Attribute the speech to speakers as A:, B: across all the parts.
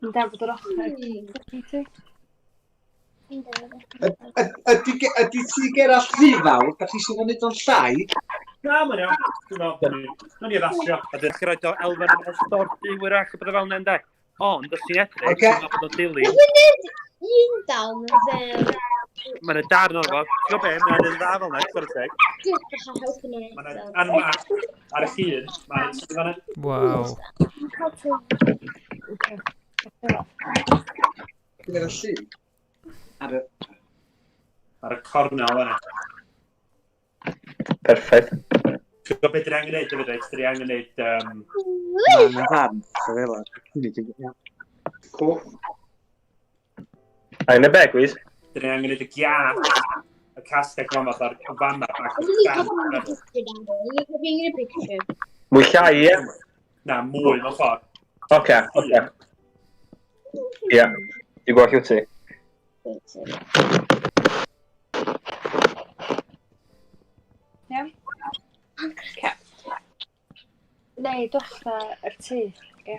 A: Yn dal bod yr ochr.
B: Ydy ti Gerallt rhy fawr? Da chi eisiau gwneud o'n llai?
C: Na, mae'n iawn. Dwi'n meddwl, nawn ni addasio.
D: A dych chi roed o elfen o'r stordy wyrach, o bethau fel yna, ynde? Ond, os ti'n edrych,
B: Ocê.
D: dwi'n meddwl bod o'n dilyn.
E: Un down fel...
D: Mae'n y darn o'r fo. Ti'n gwybod be? Mae'n un dda fel yna, chwarae teg.
E: Dwi'n bach o helpu nhw
C: Mae'n
E: eto.
C: anma ar y llun. Mae'n fanna.
F: Waw.
B: Gyda'r llun. Ar y...
C: Ar y cornel fanna.
G: Perffaith.
C: Ti'n gwybod beth dyn ni angen neud, hefyd, reit? Dyn ni angen neud...
B: Mae'n ddarn. Fel yna.
H: Cool.
G: A yn y beg, Wiz?
C: Dyn ni angen neud y giat, y castell fama, ar y fanna, bach o'r dan.
G: Mwy llai, ie?
C: Na, mwy mewn ffordd.
G: Oce, oce. Ie. Dwi'n gweld lle wyt ti.
A: Iawn? Oce. Neu dochr yr tŷ. Ie.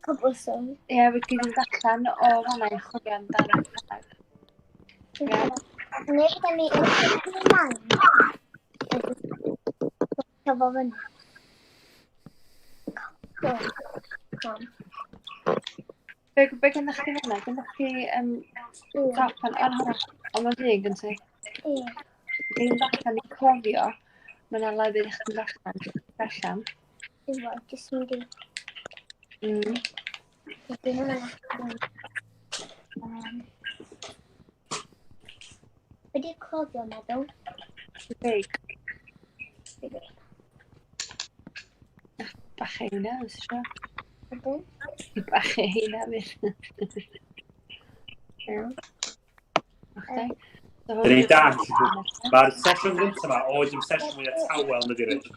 E: Cobblestone.
A: Ie, fe gyd yn allan o fanna i chwilio amdano. Ie.
E: Neu gyda ni yn man. Cyfo fyny. Cobblestone.
A: Be gennych chi fanna? Gennych chi top yn hwnna? Ond mae'n ddig yn ti.
E: Ie.
A: Dwi'n allan i cofio. Mae yna lefydd i chdi'n allan. Allan.
E: Dwi'n jyst mynd i... Dwi'n mynd Wedi cloddio, meddwl.
A: Big. Bach ei hynna, os eisiau.
E: Ydyn.
A: Bach ei hynna, fydd. Iawn. Ocê.
C: Dyn ni dall. Mae'r sesiwn gyntaf yma, oedd dim sesiwn mwyaf tawel na di, Rich.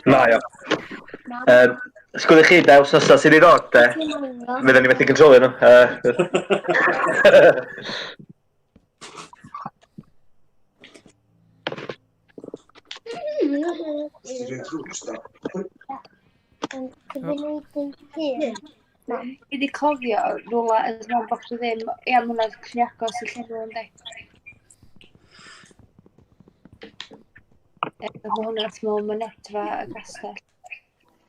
G: Na, ia. Sgwyd i chi, de, wsos nesaf sydd i ddod, de. Fydden ni methu controlio nhw.
B: Ti'n drws, da.
A: Fi wedi cofio rwla yn mewn bod chdi ddim... Ia, ma' hwnna'n rhy agos i llenw, yndi? Ie, ma' hwnna wrth mewn mynedfa y gastell.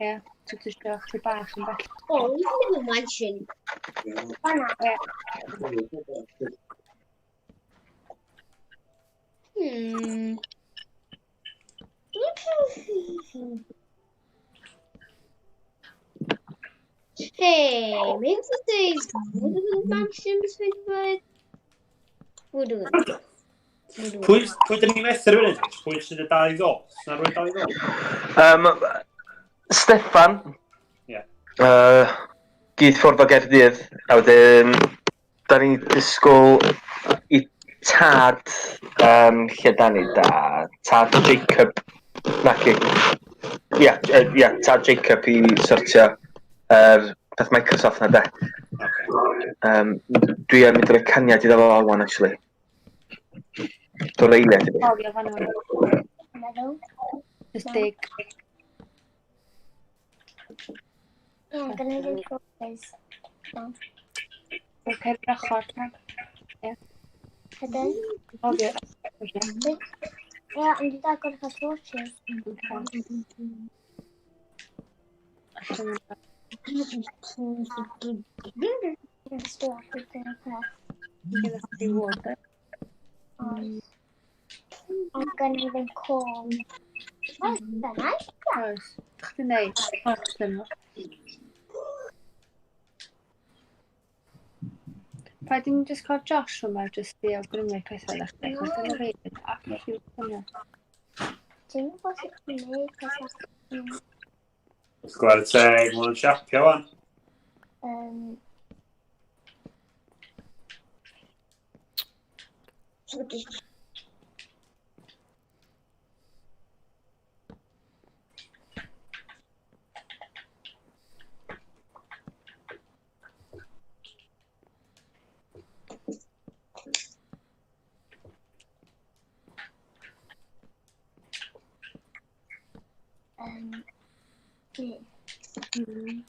A: Ie, ti'n isio chdi bach yn bell.
E: O, ddim yn mansion. Fanna.
A: Ie.
E: Hey, maybe there's wooden mansion between the wooden.
C: Pwy, pwy dyn ni'n methu rhywun, Rich? Pwy sydd y dal i ddod? Sy'n rhywun dal i ddod?
G: Steffan.
C: Ie.
G: Gyd ffwrdd o Gaerdydd. A wedyn, da ni'n disgwyl i tad, lle da ni da? Tad Jacob. Naci. Ia, ia, tad Jacob i sortio yr peth Microsoft na de. Dwi yn mynd i roi caniad iddo fo wan, actually. Dwi'n eiliad i fi.
A: Cofio fan'na. Just dig.
E: Yeah, I'm gonna do focus.
A: Oce, yr ochr. Ie.
E: Ydyn.
A: Cofio.
E: Ie, ond dwi'n agor y torches. Ond gen i ddim corn. Oes, dyna.
A: Oes. Chdi'n neud? Oes, dyna. Paid i'n just cael Josh yma, just i awgrymu pethau i chdi. Achos dyna fi yn absolute syniad.
E: Dwi'n gwybod sut ti'n gwneud pethau.
C: Chwarae teg, maen nhw'n siapio wan.
E: Un.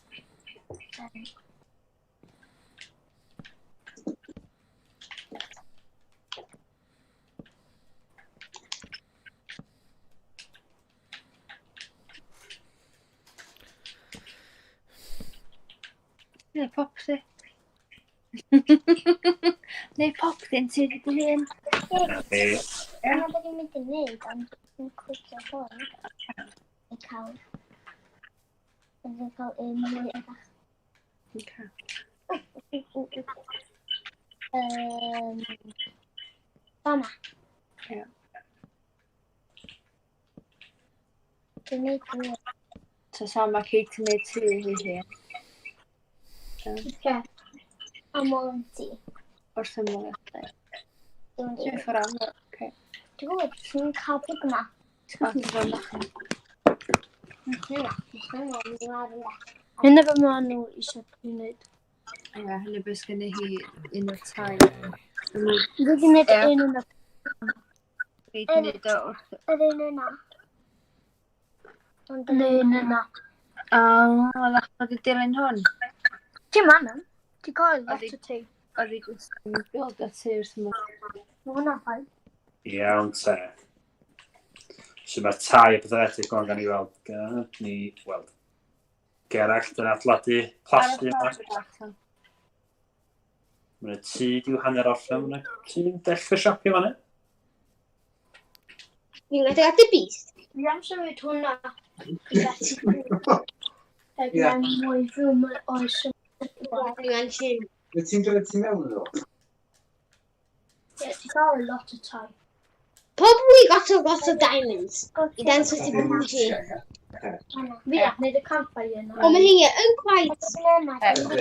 A: Neu popty. Neu popty yn tŷ dy hun.
C: Ni.
E: Dyna beth i'n mynd i wneud, ond dwi'n clicio hwn i cael... Dwi'n cael un mwy o bach.
A: Okay.
E: Fama.
A: Ie.
E: Dwi'n neud mwy.
A: So sa mae Kate yn neud tŷ hi hun.
E: Ie. Aml yn tŷ.
A: Wrth ymyl y tŷ.
E: Dwi'n
A: Dwi'n ffordd am, oce.
E: Dwi'n gwybod, ti'n cael pig yma.
A: O, ti'n ffordd am.
E: Hynna fe maen nhw eisiau gwneud.
A: Ie, hynny beth sgynny hi un o'r tai.
E: Dwi wedi gwneud
A: Ie.
E: un yna.
A: Kate yn neud o wrth...
E: Yr un yna. Ond yr un yna.
A: O, oedd wedi dilyn hwn.
E: Ti'n man am? Ti'n cael lot
A: Ydi.
E: o ti.
A: Oedd hi jyst yn build o tŷ wrth ymyl.
E: Mae hwnna'n ffain.
C: Iawn te. So mae'r tai a pethau edrych gwan gan i weld. Gan ni weld. Gerallt yn adeiladu plasty yma. Mae'n tŷ diw hanner orffen. Mae'n tŷ'n dechrau siapio fan hyn.
F: Fi'n edrych at y beast.
E: Fi am symud hwnna i at Ac
B: Ie.
E: mae'n mwy rhwm oes.
F: Fi'n ansin.
B: Wyt ti'n dod ti mewn iddo?
E: Ie, ti'n cael lot o tai.
F: Probably got a lot of diamonds. I dan sort of bougie.
E: Fi am wneud y campfire yna.
F: Ond mae hynny yn quite...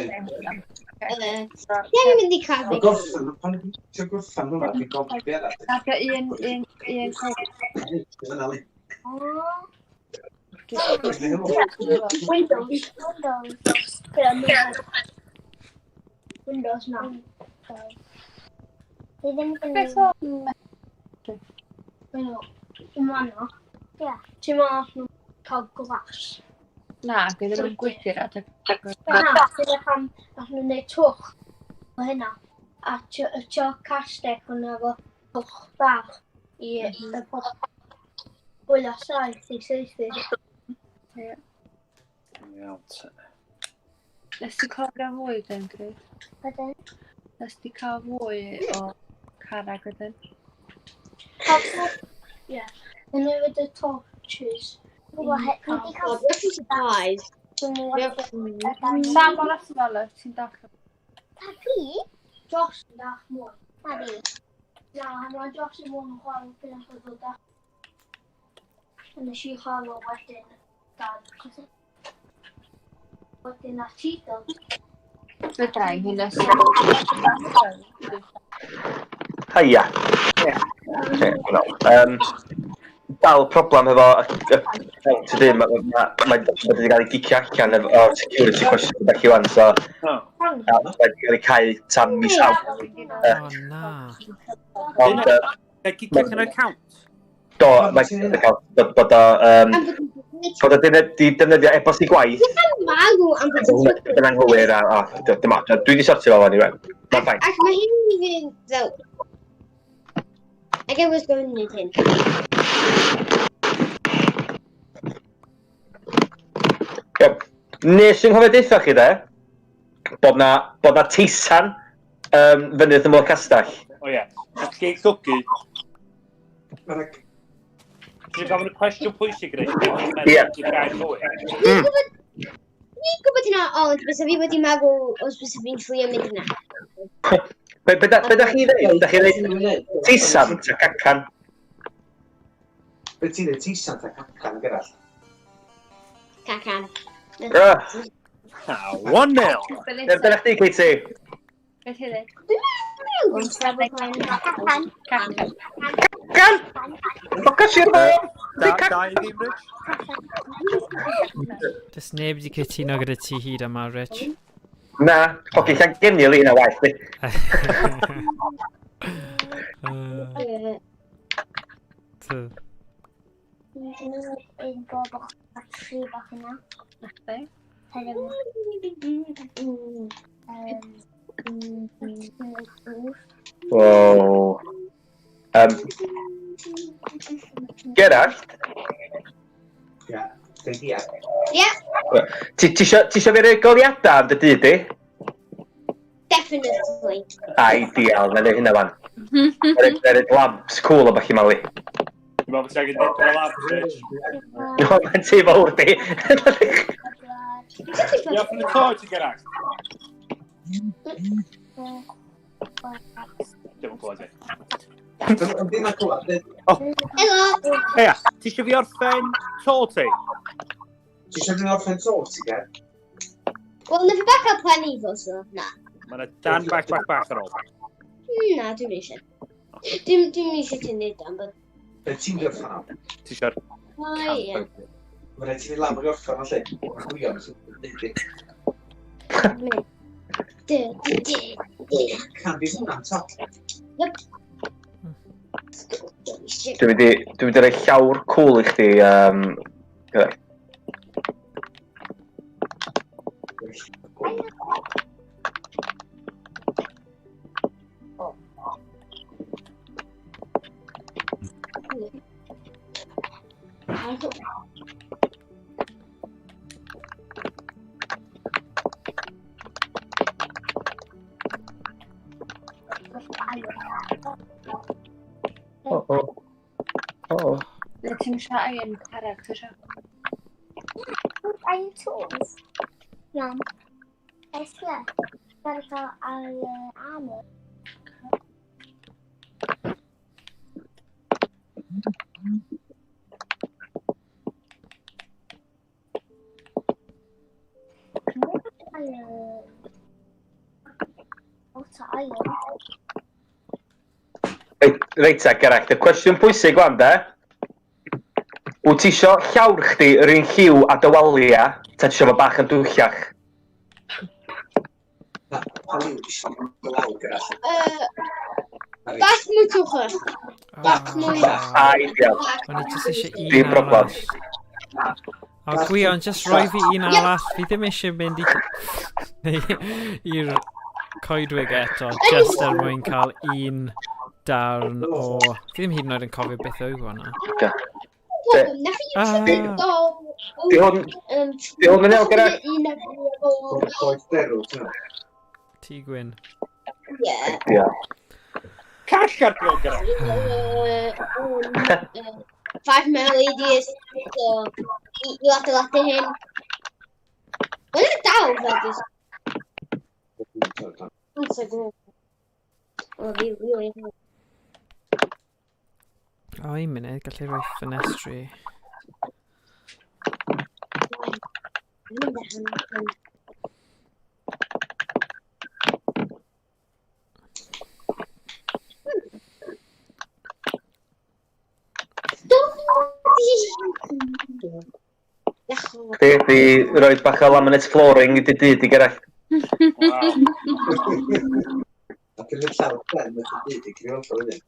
A: Ie.
F: Fi angen mynd i
B: Mae
F: cafe.
B: gorffen, pan ti'n gorffen hwnna, ti'n gofyn be arall.
A: Ac un, un, un cwp.
B: Dyna li.
E: Windows. Windows. Windows na.
F: Fi ddim yn
A: Beth o?
E: Windows. Yma. Ie. Ti'n meddwl nhw'n cael glas?
A: Na, gyda nhw'n gwydyr adeg.
E: Na, dyna pam nath nhw'n neud twch o hynna. A tio castell hwnna efo twch bach i y pobl fwy o saith i saethu.
C: Iawn te.
A: Nes ti cael gan fwy den, Chris?
E: Wedyn,
A: Nes ti cael fwy o carreg wedyn?
E: Ie. Yn newid y torches.
F: Fi di cael supplies.
A: Sam o'r asfal, ti'n dall.
E: Tapi? Josh yn dach mwy.
F: Na fi.
E: Na, mae Josh yn mwyn chwarae gyda chwbl dach. A nes i chwarae fo wedyn. Dad. Wedyn a ti dod.
A: Fedra i hynna.
G: Haia. Ie, hwnna. Dal problem efo account y dyn, mae wedi cael ei gicio allan o'r security question gyda chi wan, so
D: Oh.
G: mae wedi cael ei cau tan mis Awst.
H: O na.
G: Ond
D: Ga gicio allan o'r account?
G: do, mae'n cael bod o, bod o di defnyddio e-bost i gwaith,
F: Marw am bod
G: hwnna yn anghywir a, o, dim ots, dwi wedi sortio fo anyway. Mae'n fine.
F: Ac mae hyn i fynd fel... Ac I was going to wneud hyn.
G: Ie. Nes i'n nghofio deutha chi de, bod na, bod na teisan fyny wrth ymyl y castell.
D: O ie. Os ti'n llwgu,
B: Mae'n
D: ti'n gofyn y cwestiwn pwysig, Rich.
G: Ie.
D: Ti'n gael mwy.
F: Fi'n gwybod hynna, ond bysa fi wedi meddwl os bysa fi'n trio mynd yna.
G: Be da chi ddeud? Da chi ddeud teisan ta cacan?
B: Be ti'n dweud teisan ta cacan gyrraedd?
F: Cacan.
G: Ah,
D: Ah, 1-0.
G: Be da chdi, Katie?
A: Beth i ddweud?
F: Cacan.
A: Cacan.
G: Cacan! Ffocus i'r fôn!
D: 2-0, Rich.
H: Does neb wedi cytuno gyda ti hyd yma, Rich.
G: Na, hogi Llangennil i hynna waith. di.
E: Un bob ochr a tri bach yna.
A: Na chdi.
E: Hefyd.
G: Wow. Gerallt?
B: Ia. Deud ia.
F: Ie.
G: Ti isio fi roi goleuadau am dy dŷ di?
F: Definitely.
G: Ideal, na neud hynna wan. Na neud lamps cool a ballu Mali.
C: Dwi'n meddwl bod ti angen dipyn o lamps, Rich.
G: No, mae'n tŷ fawr di.
C: Ti off yn y to, ti Gerallt? Dim yn clywed fi.
B: Ddim yn clywed.
F: Helo!
D: Eia, ti eisiau fi orffen to ti?
B: Ti eisiau fi orffen to, ti ger?
F: Wel, na fi bach cael plenni fo, so na.
D: Mae yna dan bach bach bach ar ôl.
F: Na, dwi'n eisiau. Dwi'n eisiau ti'n neud dan, but...
B: Be ti'n gorffen am?
D: Ti eisiau'r...
F: O, ie.
B: Mae'n rhaid ti fynd lawr i orffen o'n lle. Chwilio am sy'n dweud.
F: Dy, dy, dy, dy.
B: Can fi hwnna'n top.
F: Yep.
G: Dwi'n mynd i roi llawr cool i chdi. Gerallt. O, o. O, o.
A: Le ti'n eisiau iron carreg, ti eisiau?
E: Iron tools. Iawn. Esla. Mae'n cael iron armor. Iron. What iron?
G: Reit ta, Gerallt, y cwestiwn pwysig wan, de. Wyt ti isio llawr chdi yr un lliw a dy walia, ta ti isio fo bach yn dwyllach?
B: Na, pa liw ti isio dy lawr, Gerallt?
F: Bach mwy twchach. Bach mwy.
G: Ideal.
H: O'n i jyst eisiau un
G: Dim problem.
H: arall. O, Gwion, jyst rhoi fi un arall. Fi ddim eisiau mynd i... neu i'r coedwig eto, just er mwyn cael un darn o... Fi ddim hyd yn oed yn cofio beth yw hwnna.
F: Problem, na chi
H: Ah.
G: Di hwn yn iawn, Gerallt?
F: Un efo...
B: Coed derw, ti'n
H: Tŷ gwyn.
F: Ie.
G: Ideal.
D: Call ar glwg Gerallt.
F: 5 mil so i adeiladu hyn. Mae'n y dal fel jyst. Yn so gwrdd. O, fi really.
H: O, un munud, gallai rhoi ffenestri.
G: Chdi di roed bach o laminate flooring i dy dŷ di, Gerallt.
D: Wow.
B: A dwi'n mynd llawr pren, mae'n dweud i grio'n llawr wedyn.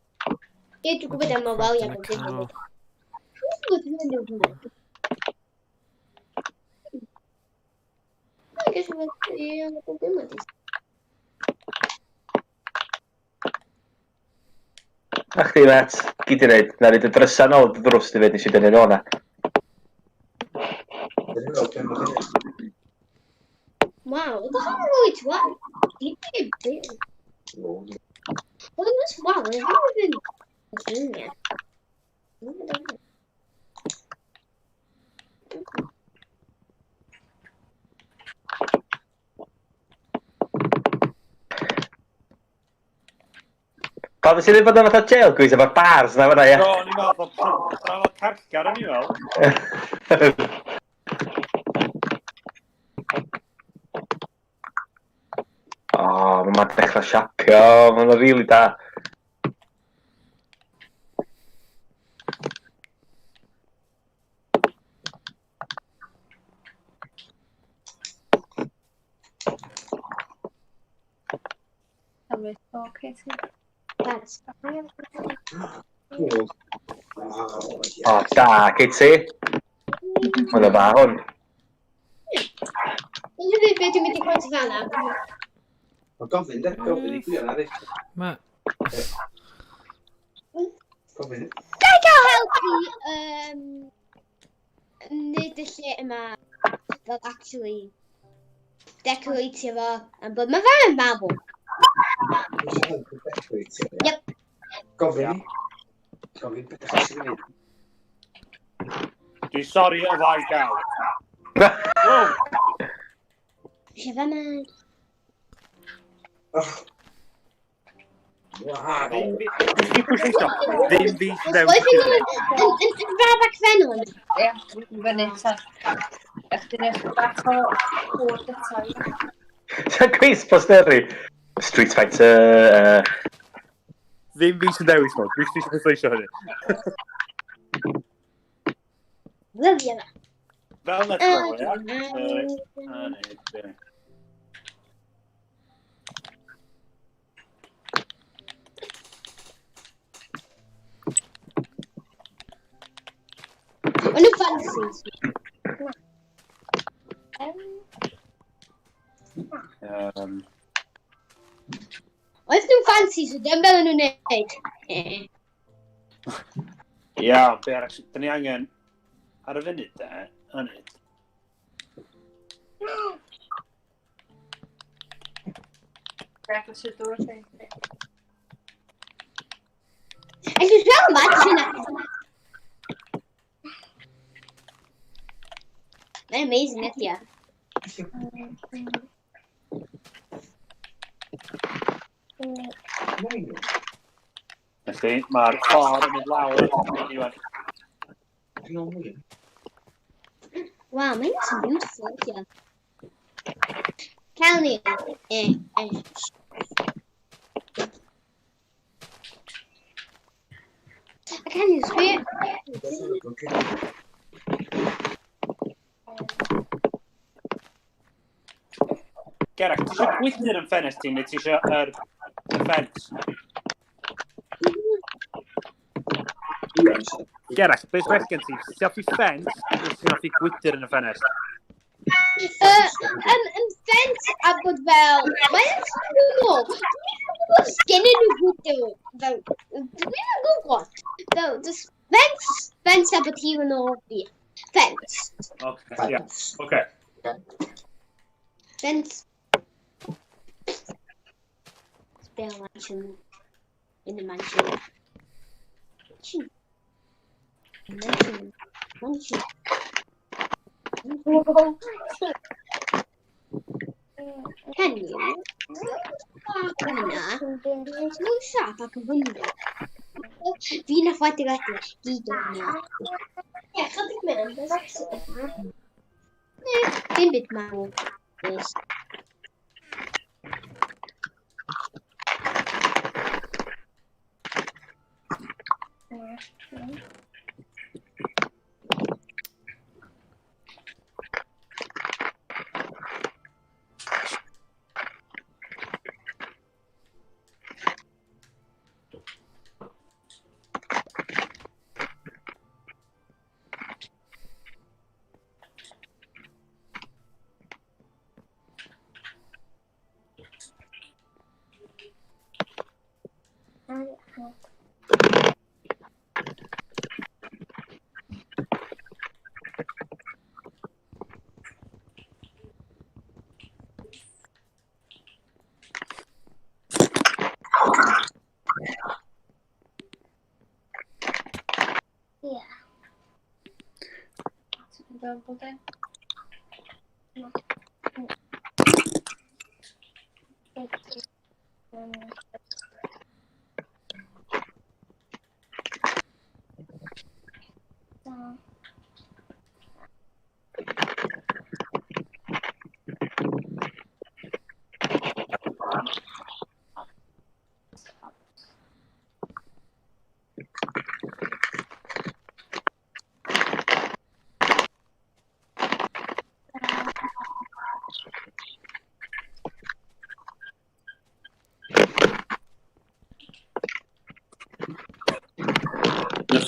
F: Ie, dwi'n gwybod am y waliau
H: Yn y
F: bob dim.
H: canol.
F: Dwi'n gwybod hynny'n yw'n I guess ie, bob dim wedi.
G: Na chdi, met, gyd i wneud. Na rhaid y drysa nôl dy ddrws di fyd, nes i dynnu nhw o'na.
B: Dwi'n meddwl beth mae'n gwneud.
F: Wow, ydych chi'n really twat? Dwi'n byw. Look at this, wow, they haven't even seen yet.
G: Pa fes i ddim bod yn fatha jail gweith efo'r bars na fan'na, ie?
D: Do, o'n i'n meddwl, bod fel carchar o'n i'n meddwl.
G: O, mae'n dechrau siapio, mae'n rili da.
A: Cymryd o, Katie.
F: That's
B: Cool.
G: O, da, gei ti. Mae'n dda hwn.
F: Dwi'n dweud beth dwi'n mynd i pwynt fan am.
B: Mae gofyn, de, gofyn i Gwion ar
H: Mae...
B: Gofyn.
F: Ga i gael help i wneud y lle yma fel actually decoratio fo am bod mae fan yn marble. Yep.
B: Gofyn i. Gofyn beth ydych chi'n gwneud.
C: Dwi'n sori o flaen gael. Wow!
F: Eisiau fan yma.
B: Wow.
D: Ddim fi... Dwi'n pwysleisio, ddim fi sydd
F: Oes
D: ddewis.
F: fi'n gwybod yn rad ac fen hwn?
A: Ie, dwi'n fyny ta. Ech ti'n eich bach o cwr eto. Ie.
G: Sa'n gwis posteri? Street Fighter...
D: Ddim fi sy'n dewis nhw, dwi'n eisiau pwysleisio hynny.
F: Lyfio fe.
C: Fel na ti'n meddwl, ia?
F: O'n nhw fancy. Oedd nhw'n fancy, so dim fel o'n nhw'n neud.
C: Ia, be arall, da ni angen ar y funud de, ynyd.
A: Greg, os yw'r dŵr chi.
F: Elli fel mansion actually. Mae'n amazing ydi e.
C: Felly, mae'r ffordd yn mynd lawr at y funud i wan.
F: Wow, mae'n so beautiful ydi e. Cael ni. I can't use it.
C: Gerach, ti eisiau gwydr yn ffenest ti, neu ti eisiau yr y ffens? Gerach, beth well gen ti? Ti'n hoffi ffens, neu ti'n hoffi gwydr yn y ffenest?
F: Ffens a bod fel... Mae'n gwybod. Dwi'n gwybod os gennyn nhw gwydr. Fel, dwi'n yn gwybod. Fel, just ffens, ffens a bod hi yn ôl fi. Ffens.
C: Oce, ia. Oce.
F: Ffens. Spell mansion. In the mansion. Mansion. Mansion. Mansion. Can you? Hwnna. Mwy siap ac yn window. Fi'n affadig ati gyd o hwnna.
E: Ie, chydig mewn.
F: Ne, dim byd mawr. Yes.
A: Ti'n dod bod e?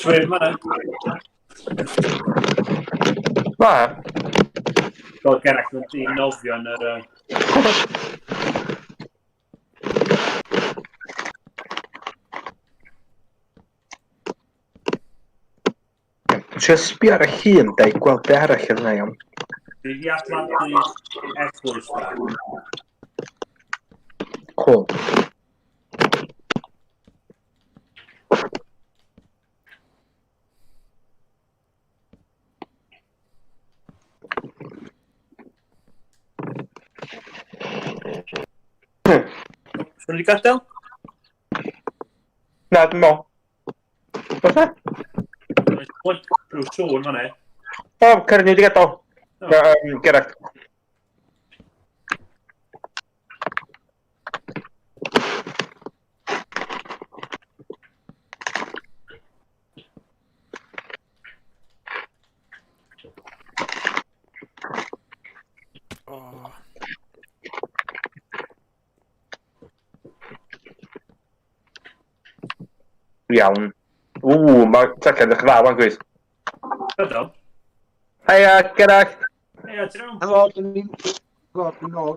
C: Oes rhywun yma?
G: Na.
C: Fel Gerallt yn dyn nofio yn yr...
G: Dwi'n trio sbio ar y llun, da, i gweld be arall oedd yna, iawn.
C: Dwi wedi adeiladu eglwys da.
G: Cool.
D: Swn wedi gadael?
G: Na, dwi'n meddwl. Beth e?
C: Rhyw sŵn fan e.
G: O, Cyrn wedi gadael. Gerallt.
H: Oh.
G: Iawn. Ww, mae Tucker edrych dda wan, gwys.
C: Ydw.
G: Heia, Gerallt.
C: Heia, ti'n iawn?
B: Helo, dwi'n mynd. Helo, dwi'n ôl.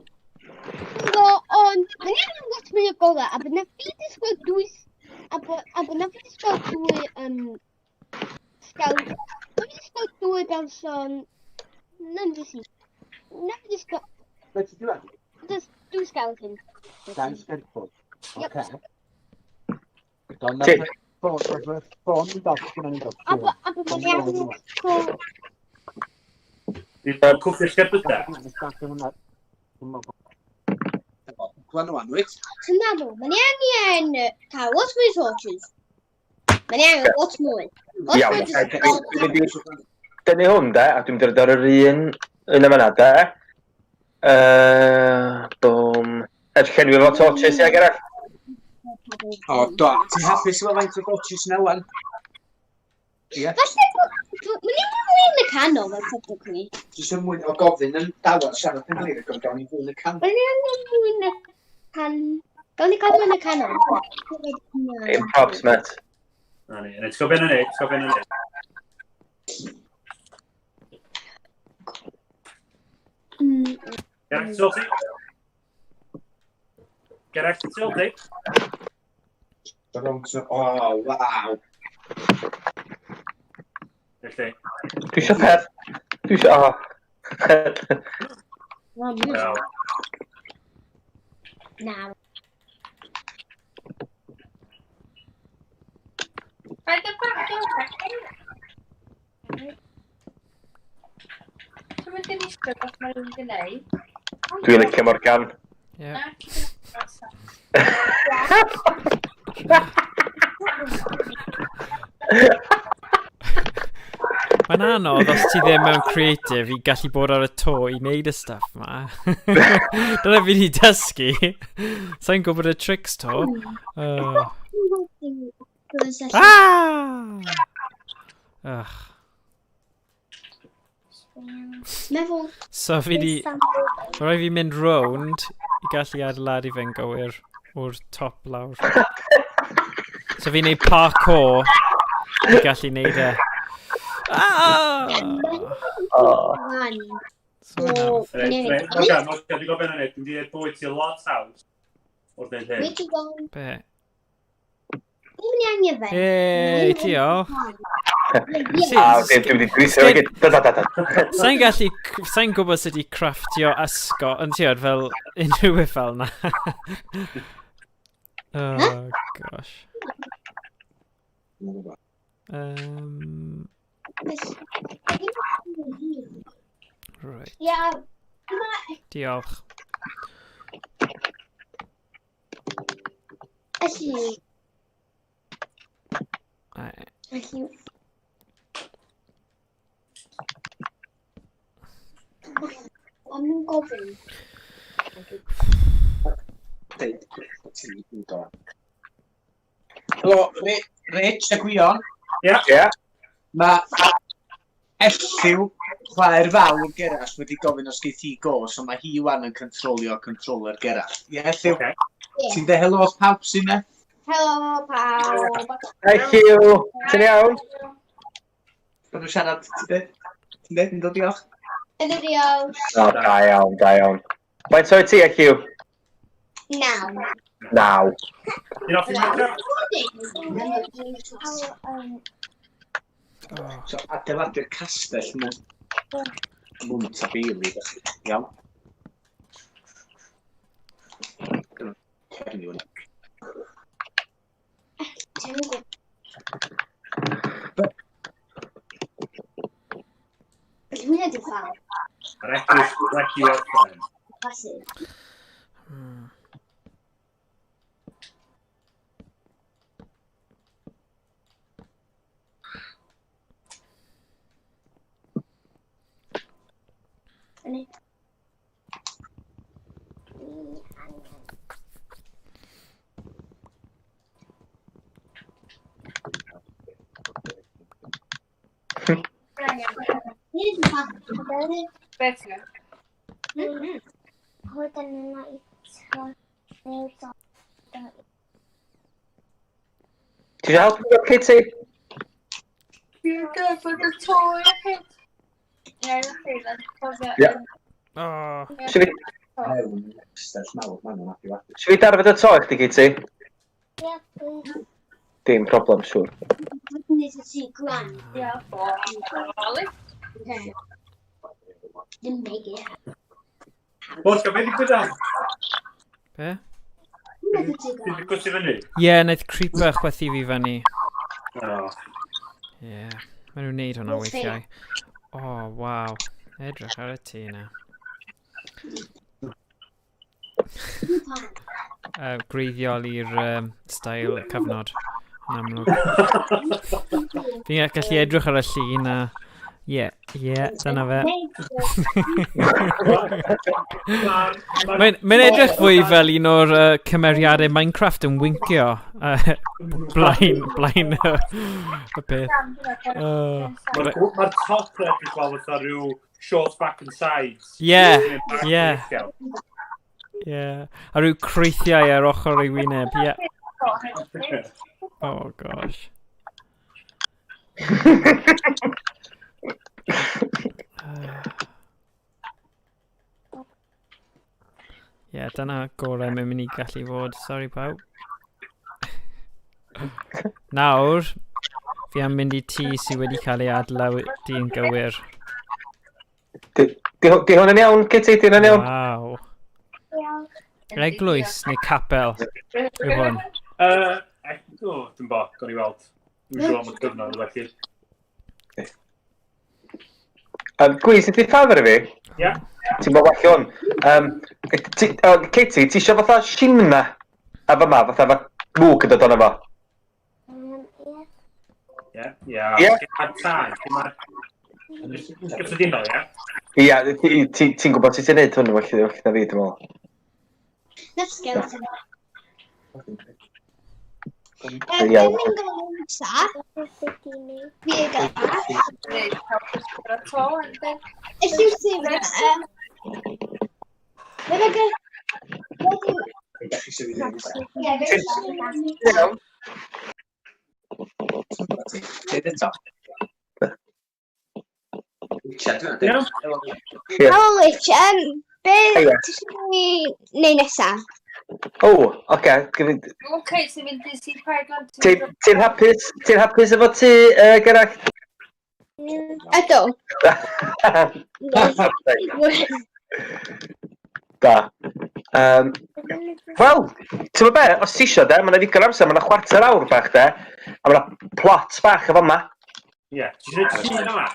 F: Do, ond mae'n angen lot mwy o golau, a bod na fi disgwyl dwy... A bod, a bod na fi disgwyl dwy... Um, sgal... Na fi disgwyl dwy berson... Na fi Na fi disgwyl...
B: Beth ti wedi?
F: Just dwy skeleton.
B: Dau sgerbwd.
F: Yep.
B: Oce. Don,
G: Ti.
B: ffôn, mae'r ffôn yn dod, gyda ni'n dod.
F: A bod a bod mae'n angen disgwyl...
C: Dwi'n cwffio'r sgerbydau.
B: Gwan o'n wyt?
F: So na ddo, mae'n angen cael lot mwy o torches. Mae'n angen lot mwy. Lot
G: Iawn.
F: mwy
G: Dwi'n mynd i dynnu hwn, de, a dwi'n mynd i roid ar yr un yn y fan'na, de. Bwm. Edrych llenwi efo torches, ia, Gerallt?
B: O, do. Ti'n hapus efo faint o torches na wan? Ie.
F: Falle bod... Mae'n angen mwy yn y canol, fel technically.
B: Jyst yn mwyn o gofyn yn dawel siarad yn glir, gawn gawn ni fwy yn y canol.
F: Mae'n angen mwy yn y can... Gawn ni gael mwy yn y canol.
G: Dim props, mate.
C: Na ni, ti'n gwybod beth yn neud, ti'n gwybod beth yn neud. Gerallt, ti'n ti? Gerallt, ti'n ti?
B: O, waw.
C: Felly,
G: Dwi eisiau peth. Dwi eisiau... O.
C: wel,
F: Na.
A: Paid â bach Dwi'n mynd i eistedd beth mae'n mynd i wneud.
G: Dwi'n licio Morgan.
H: Yeah.
A: Na,
H: Mae'n anodd os ti ddim mewn creative i gallu bod ar y to i wneud y stuff ma. Dyna fi wedi dysgu. Sa'n gwybod y tricks to. Ah! Ugh.
F: Meddwl.
H: So fi di... Mae rhaid fi mynd rownd i gallu adeiladu fe'n gywir o'r top lawr. So fi'n neud parkour i gallu neud e. Ah!
G: Oh.
H: So anodd.
C: Reit, reit, Morgan, Morgan, dwi'n gwybod beth yn neud. Dwi'n gwneud bwyd ti lot haws o'r dweud hyn.
F: Where to go?
H: Be?
F: Dwi'n mynd i angen fe.
H: Hey, diolch.
G: A, dwi'n mynd i gweithio fe gyd. Da, da, da, da.
H: Sa'n gallu, sa'n gwybod sut i crafftio ysgo, yn tiod, fel unrhyw beth fel na. Oh, gosh. Right.
F: Ia.
H: Diolch.
F: Felly.
H: Right.
F: Felly. O'n nhw'n gofyn.
B: Helo, Rich a Gwion.
C: Ie.
G: Ie.
B: Mae Elliw, chwaer fawr Gerallt, wedi gofyn os geith hi go, so mae hi wan yn controlio controller Gerallt. Ie, Elliw,
C: Ocê.
B: ti'n dweud helo wrth pawb sy'n ne?
F: Helo pawb.
G: Hi Hugh, ti'n iawn?
B: Byddwn nhw'n siarad, ti'n dweud? Ti'n dweud, yn dod diolch?
F: Ynddo diolch.
G: O, da iawn, da iawn. Faint oed ti, Hugh?
F: Naw.
G: Naw.
C: Ti'n hoffi Minecraft?
H: Oh.
B: So, adeiladu'r castell mwnt, mwnt a beili, ydych chi. Iawn? Cernyw yna.
F: Dwi'n wedi cael.
C: Yr eglwys wedi orffen.
F: Pasif.
A: Beth yw?
G: Ti eisiau helpu efo Katie?
A: Dwi'n gwybod y toi o hyd. Ie, dwi'n
G: Ie.
H: Oh.
G: Eisiau fi,
B: Mewn castell mawr, maen nhw'n adeiladu.
G: isio fi darfod y to i chdi, Katie? Dim problem, siŵr.
C: Oes, gael beth ddigwydd am?
H: Be?
C: Ti'n digwydd ti fyny?
H: Ie, yeah, wnaeth creeper chwythu fi fyny.
C: O.
H: Ie, yeah. maen nhw'n neud hwnna weithiau. O, oh, waw. Edrych ar y tŷ yna. Gwreiddiol i'r stael cyfnod, yn amlwg. Fi'n gallu edrych ar y llun a... Ie, ie, dyna fe. Mae'n mae edrych fwy fel un o'r cymeriadau Minecraft yn wincio blaen, blaen y, y peth.
C: Mae'r ma top yn edrych fel fatha rhyw short back and sides.
H: Ie, ie. Ie. A rhyw creithiau ar ochr ei wyneb, ie. Oh gosh. Ie, yeah, dyna gorau mae'n mynd i gallu fod. Sorry pawb. Nawr, fi am mynd i tŷ sydd wedi cael ei adlewdu yn gywir.
G: Di, di, di hwn yn iawn, Kitty? Di hwn yn iawn?
H: Waw. Eglwys neu capel yw hwn.
C: O, dwi'n bo, gawn ni weld. Dwi'n siŵr am y gyfnod felly.
G: Gwys, ydy ffafr i fi?
C: Ie.
G: Ti'n bod well hwn. Ti, Katie, ti eisiau fatha simna a fyma, fatha fa mwg yn dod ono fo?
C: Ie, ie.
G: Ie.
C: Mae'r tân, mae'r... Gyffredinol, ie?
G: Ie, ti'n gwybod sut ti'n neud hwn, well well na fi, dwi'n meddwl.
F: That's skeleton.
G: Ie. Iawn.
B: Deud eto. Richard, dwi'n
C: Iawn.
G: Ie.
F: Helo Rich, be
G: Heia.
F: ti eisiau ni neud nesa?
G: O, oce.
A: Oce, ti'n mynd i sy'n rhaid ond
G: Ti'n hapus, ti'n hapus efo ti, Gerallt?
F: Ydw.
G: Da. Wel, ti'n gwybod be, os ti isio de, mae yna ddigon amser, mae yna chwarter awr bach de, a mae yna plot bach efo yma.
C: Ie, ti'n gwneud tŷ yma?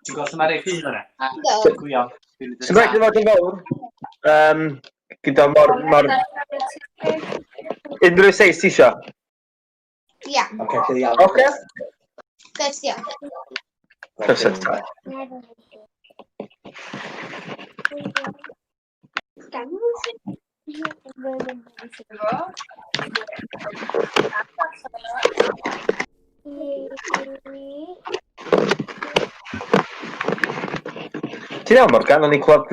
B: Ti'n gweld lle mae'r
C: Tŷ yna.
F: Ydw.
B: Gwion.
G: Sy'n rhaid i fod yn fawr. Gyda mor, mor, unrhyw seis ti isio.
F: Ia,
B: Oce, lle iawn.
G: Oce.
F: Good, diolch.
G: Croeso. Ti'n iawn, Morgan? O'n i'n clywed...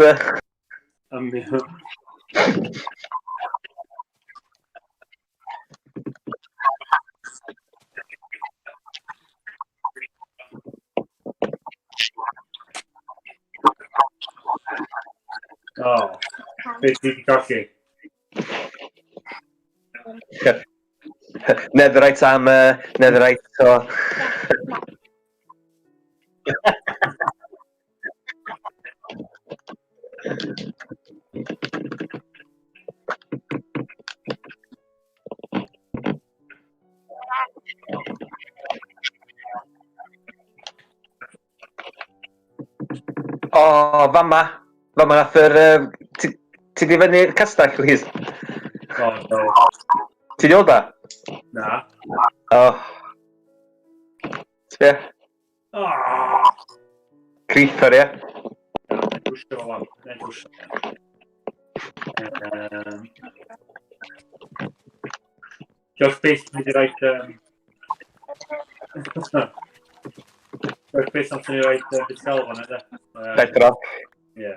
C: O, beth ti wedi colli?
G: Netherite armor, netherite to. O, fama. Fama nath yr... Ti ti 'di fyny'r castell, Louise?
C: O, do.
G: Ti 'di weld o?
C: Na.
G: O. Sbia.
C: O!
G: Creeper, ie?
C: Drwsio fo wan. Neu drwsio. Diolch byth, mi wedi rhaid... Diolch byth, nath ni roed beth gael fan yna.
G: Bedrock.
C: Ie.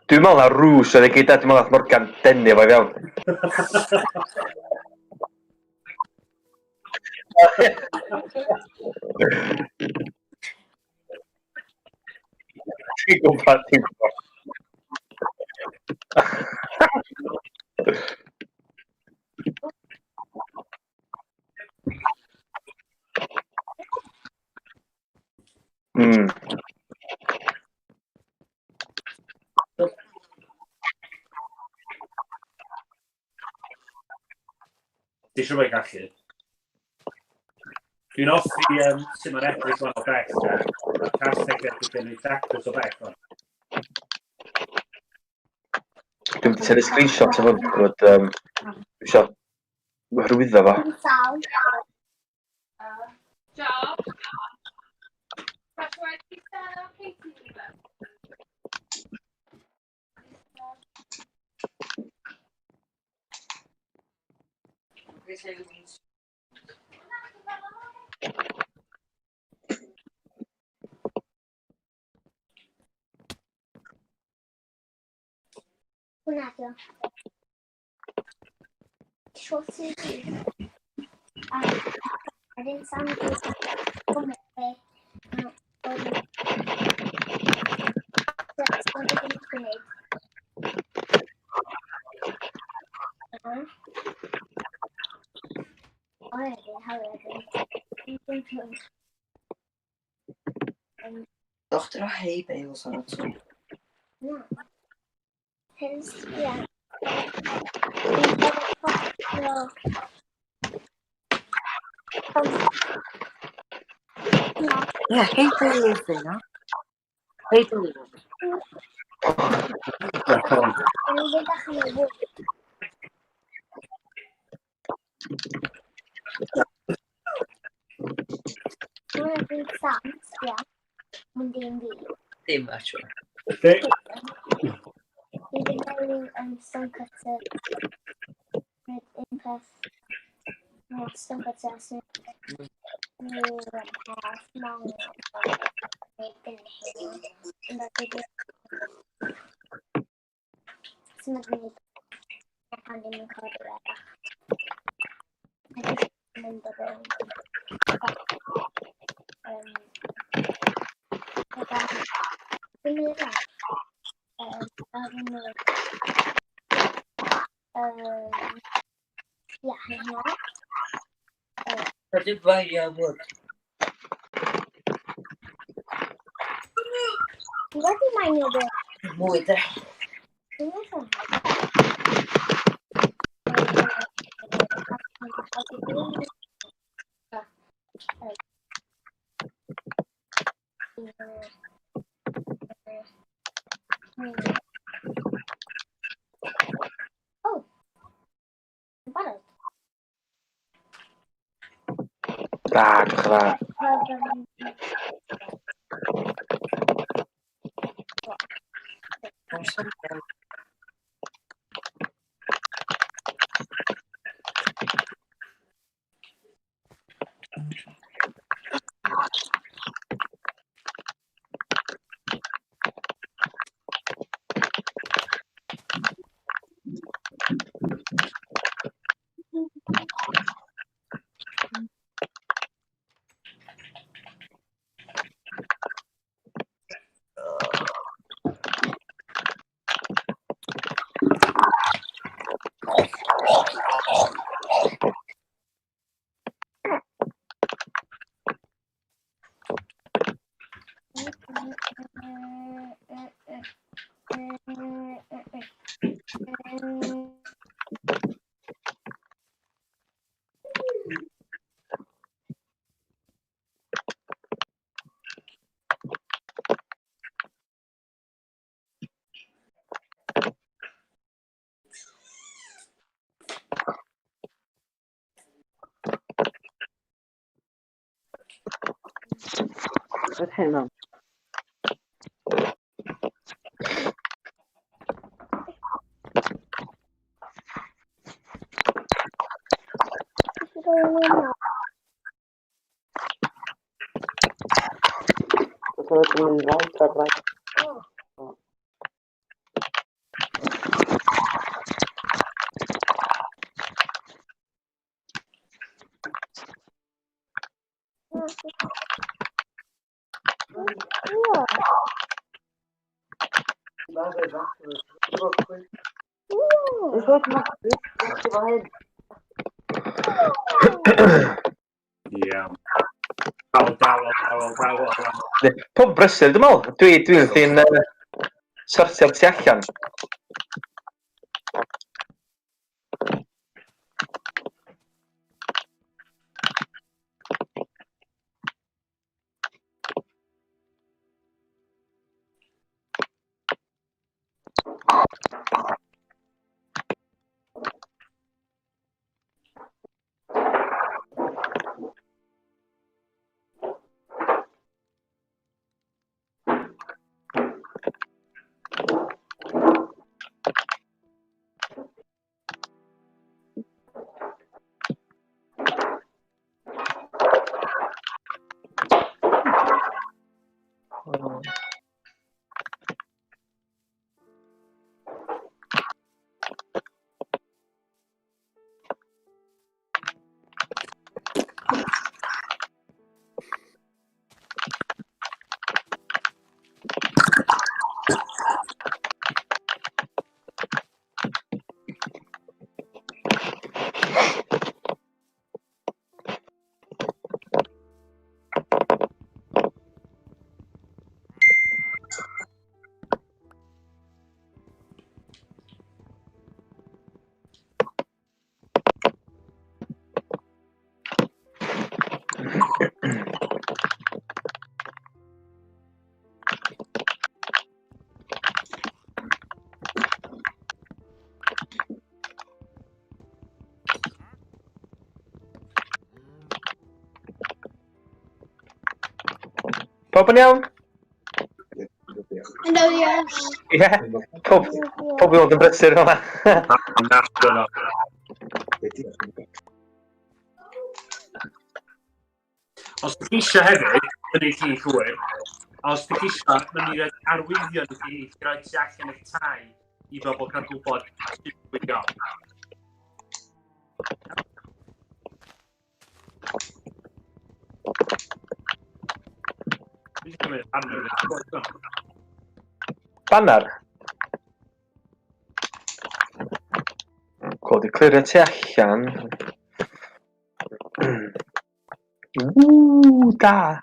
G: Dwi'n meddwl na rŵs oedd e gyda, dwi'n meddwl nath Morgan denu fo i fewn. Ti'n gwybod, ti'n gwybod.
C: Di siŵr mae'n gallu. Dwi'n hoffi sut mae'n edrych fan o bell. Mae'r castell edrych yn ei daclus o bell. Fan.
G: Dwi'n mynd i tynnu screenshot o hwn, gwybod, dwi isio hyrwyddo fo.
E: Hwnna di o. Short CV. A wedyn Sam
I: Dochter o hay bales ar y to.
E: Yeah.
I: Yeah, hay bales they na. Hay bales. Dim actually.
C: Okay.
I: Mwy de.
G: Da, diolch yn fawr.
I: Beth hyn o'n?
C: Iawn. Dawel, dawel, dawel, dawel.
G: Pob brysur, dwi'n meddwl. Dwi wrthi'n sortio'r tu allan. Pawb yn iawn?
F: Ynddo, ie.
G: Ie. Pob, pob i fod yn brysur fel 'na.
C: Na, dyna. Os ydych chi eisiau hefyd, yn ei chi llwyr, os ydych chi eisiau, mae'n ni roi arwyddion i chi i chi roi tu allan eich tai i bobl cael gwybod sut i gweithio. Dwi 'di cymryd banner.
G: Banner? Cwl, di clirio tu allan. Ww, da!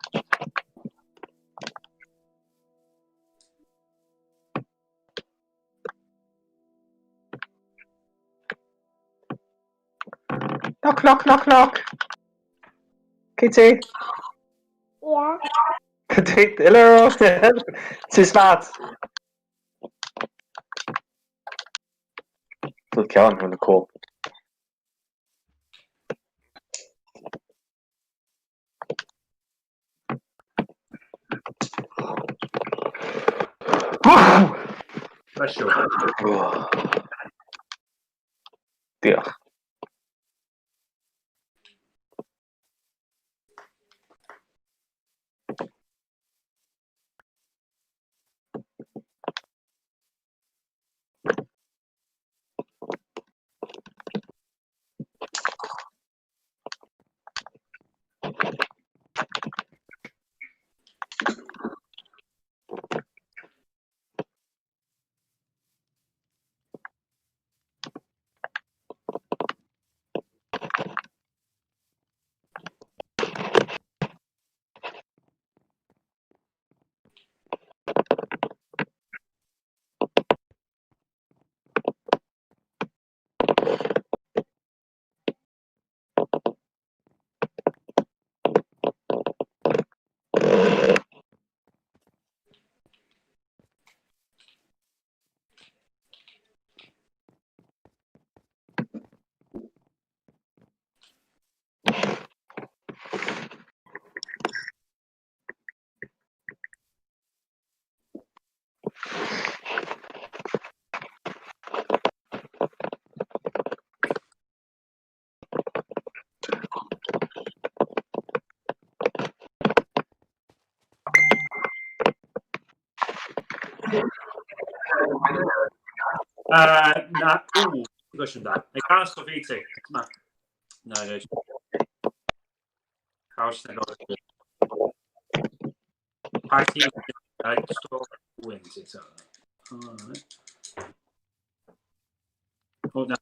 G: Knock, knock, knock, knock. Katie.
E: Yeah.
G: Hello. Ti'n smart. Licio hwn, hwn yn cool.
C: Bless you.
G: Diolch.
C: Na, ww, gwestiwn da. Neu cael stwff i ti. Na. Na, reit. Haws na gofyn. Pa ti? Stwff wyn ti. Alright. O, na.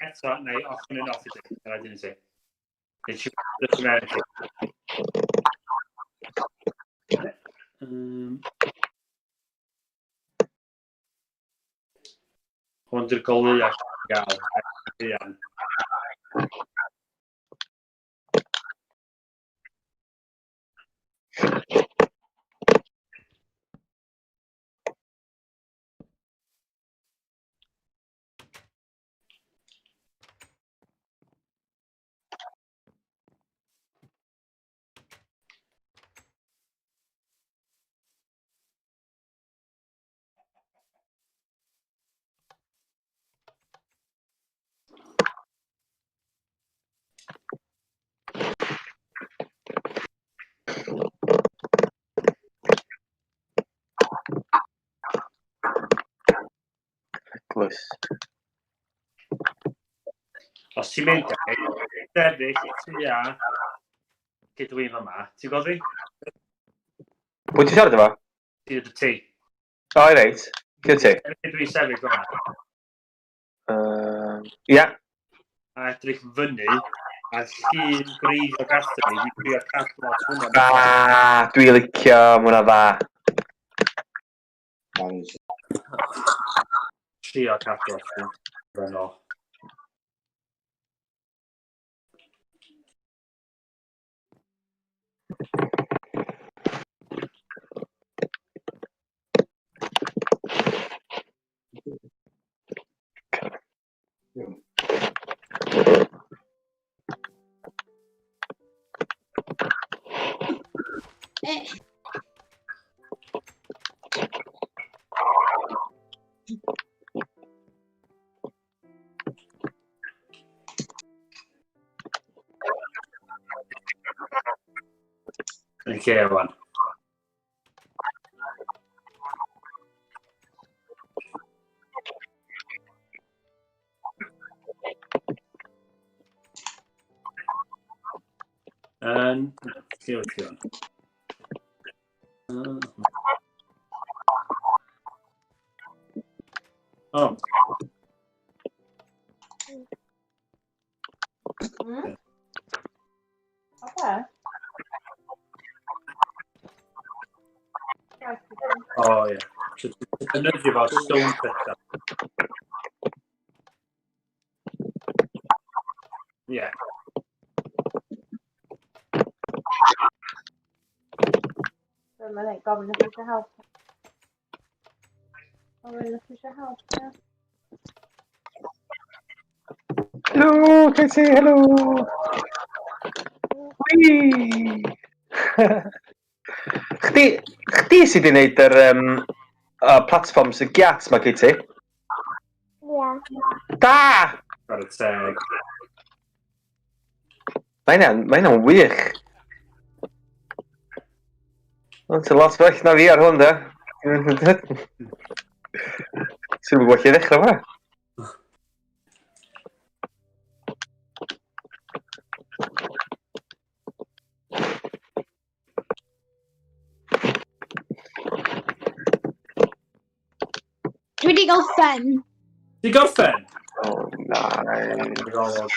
C: Eto, neu ochr yn off i ti. Rhaid i ni ti. Neu ti mewn i ti. Hwn di'r goleuad gael. Fuan.
G: Eglwys.
C: Os ti'n mynd, sefyll tua lle dwi'n fyma, ti'n gweld fi?
G: Pwy ti'n siarad efo?
C: Ti dy ti.
G: O, reit. Lle ti?
C: Lle dwi'n sefyll fyma.
G: Ia.
C: A edrych fyny, a llun gwreiddio gartre fi, dwi'n trio cadw at hwnna.
G: Ah, dwi licio, ma' hwnna dda.
C: Trio cadw at hwnna. Yn lle rwan. Yn... Lle wyt ti rwan? O.
A: Oce.
C: O, ie. So, ti'n defnyddio fo stone cutter. Ie.
A: Mae'n dweud, gofyn os eisiau help. Gofyn os eisiau help, ie.
G: Helo, Katie, helo! Wee! Chdi sydd wedi gwneud yr platform sy'n giat ma, Katie?
E: Ie.
G: Da!
C: Ar y teg.
G: Mae hynna'n wych. Ond ti'n lot well na fi ar hwn, de. Ti'n gwybod lle i ddechrau fo?
F: Dwi wedi gorffen.
C: Di gorffen?
G: Oh, nice.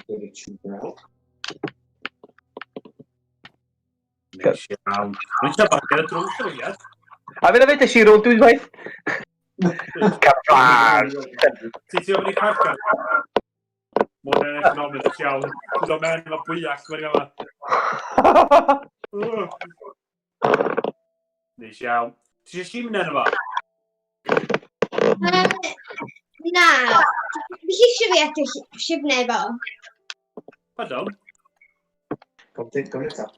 C: Neis iawn. Dwi'n siarad bach gyda drws o'r iaith.
G: A fe na fe, des i rownd dwywaith. Cafan!
C: Ti ofyn i parcio? Mae hwnna'n economist iawn. Dwi'n dod mewn efo bwyall, mae'n yma. Neis iawn. Ti eisiau simnai yna fo?
F: Na. Fi eisiau fi adio simnai fo.
C: Pardon?
B: Gofyn eto.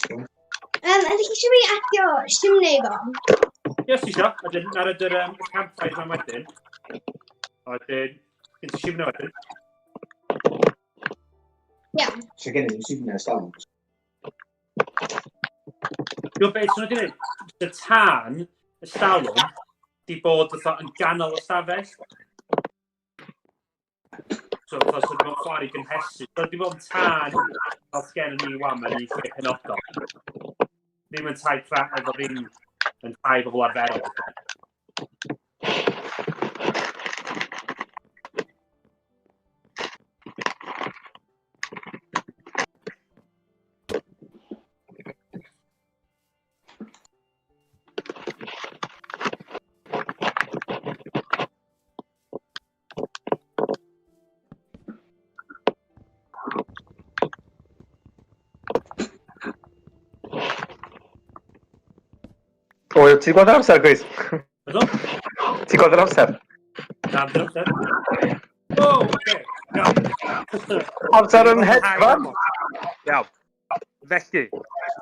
F: Ydych chi eisiau fi adio simnai fo?
C: Ie, ti eisiau. A dyn, ar ydy'r campfire yma wedyn. A wedyn, gen ti simnai wedyn.
F: Iawn.
B: So gen i ddim simnai ers talwm.
C: Dwi'n beth sy'n wedi gwneud, y tân, y stalwm, di bod fatha yn ganol y stafell. So, fatha, so di bod yn chwarae gynhesu. So, di bod yn tân fel sgen ni wan, mae'n un lle penodol. Ddim yn tai cra efo ddim yn tai bobl arferol.
G: O, ti'n gweld yr amser, Chris?
C: Ydw?
G: Ti'n gweld yr amser?
C: Na, dwi'n amser. O, oce. Iawn.
G: Amser yn hedfan!
D: Iawn. Felly,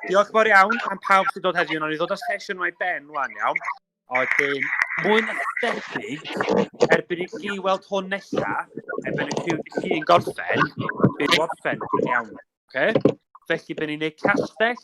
D: diolch fawr iawn am pawb sy'n dod heddiw. Nawn ni ddod â sesiwn yma i ben wan, iawn. A wedyn, mwy na thebyg, erbyn i chi weld hwn nesa, erbyn i chi chi'n gorffen, bydd gorffen yn iawn. Okay? Felly, bydd ni'n gwneud castell.